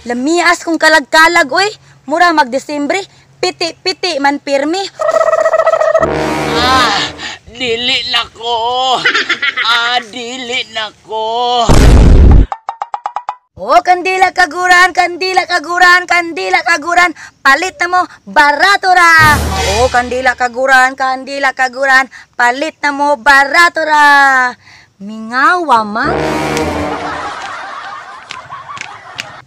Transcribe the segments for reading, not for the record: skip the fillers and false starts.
Lamias kong kalag-kalag, oy. Mura mag-Desembre, piti-piti man pirmi. Ah, dili na ko. Ah, dili na ko. Oh, kandila kaguran, kandila kaguran, kandila kaguran, palit na mo, barato ra. Oh, kandila kaguran, kandila kaguran, palit na mo, barato ra. Mingawa man.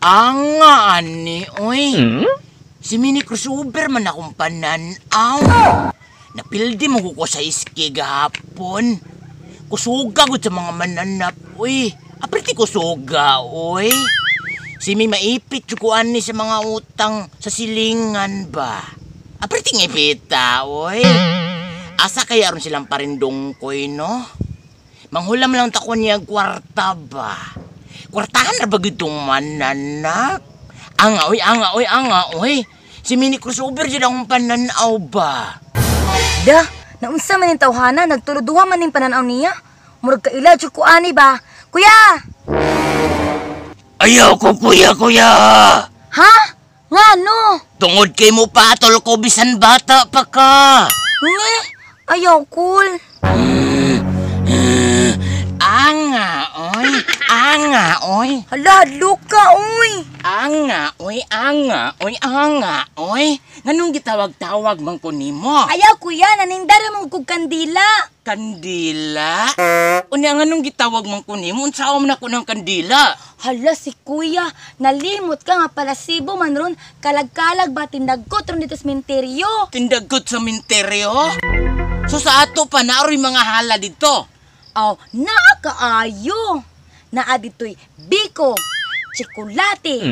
Anga ani, oy. Si Mini Crossover man akong pananaw. Napildi mo ko sa iski gahapon. Kusuga ko sa mga mananap, oy. Apriti kusuga, oy. Si mi maipit ko ani sa mga utang sa silingan ba. Apriti ngipita, oy. Asa kaya aron silang parindongkoy, no? Manghulam lang ta ko niya kwarta ba. Kwartahan na ba gitong mananap? Anga, oy, anga, oy, anga, oy. Si Mini Crossover dyan akong pananaw ba? Da, naunsa man yung tawhana, nagtuluduha man yung pananaw niya. Murag kaila, jud ko ani ba? Kuya! Ayaw ko, kuya, kuya! Ha? Nga no? Tungod kay mo patol ko, bisan bata pa ka. Nge, ayaw cool. Anga, oy. Anga, oy. Hala, luka, oy. Anga, oy, anga, oy, anga, oy. Nganong gitawag-tawag man ko nimo? Ayaw kuya, nanindara mong kog kandila. Kandila? Unya nganong gitawag man ko nimo? Unsaon man ako ng kandila? Hala si kuya, nalimot ka nga palasibo man ron, kalag-kalag ba tindagkot ron dito sa menteryo. Tindagkot sa minteryo? So sa ato pa naaroy mga hala dito. Aw, naa kaayo. Naa dito'y biko, tsokolate,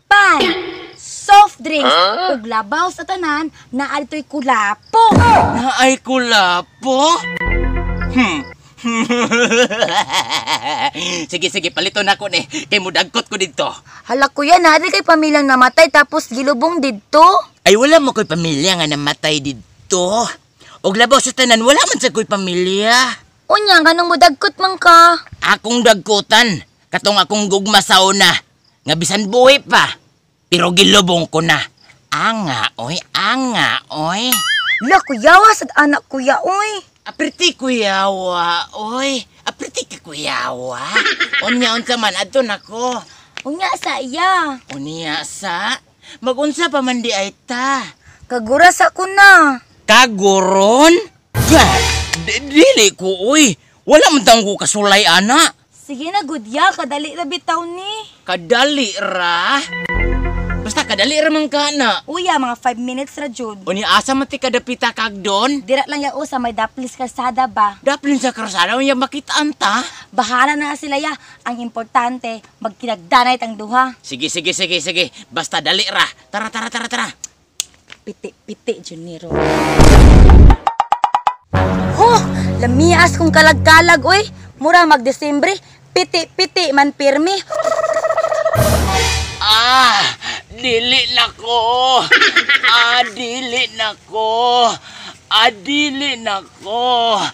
pan, soft drinks, ug labaw sa tanan, naa dito'y kulapo. Naay kulapo? Sige, sige, palito na ko ni. Kay mudagkot ko dito. Hala kuya, naa di kay pamilyang namatay tapos gilubong didto. Ay, wala mo ko'y pamilya nga namatay dito. Og labaw sa tanan, wala man sa ko'y pamilya. Unya, nganong mudagkot man ka? Akong dagkutan, katong akong gugma sa una, nga bisan buhi pa, pero gilubong ko na. Anga, oy, anga, oy. La kuyawa sad anak kuya, oy. Apriti kuyawa, oy. Apriti ka kuyawa. Unya, unsa man, adto nako. Unya sa iya. Unya sa, magunsa pa man di ay ta. Kagura sa ko na. Kaguron? Ba, dili ko, oy. Wala man taong ko kasulay, ana. Sige na, gudya. Kadali na bitaw ni. Kadali ra? Basta kadali ra man ka na. Uya, mga 5 minutes ra, jud. Unya, asa man ti kadapita kag doon? Dira lang ya sa may daplis kalsada ba? Daplin sa karsada, unya makitaan ta. Bahala na sila ya. Ang importante, magkinagdanay tang duha. Sige, sige, sige, sige. Basta dali ra. Tara, tara, tara, tara. Piti-piti, Juniro. Ho! Lamias kong kalag-kalag, oy. Mura mag-Desembre, piti-piti man pirmi. Ah, dili na ko. Ah, dili na ko. Ah, dili na ko.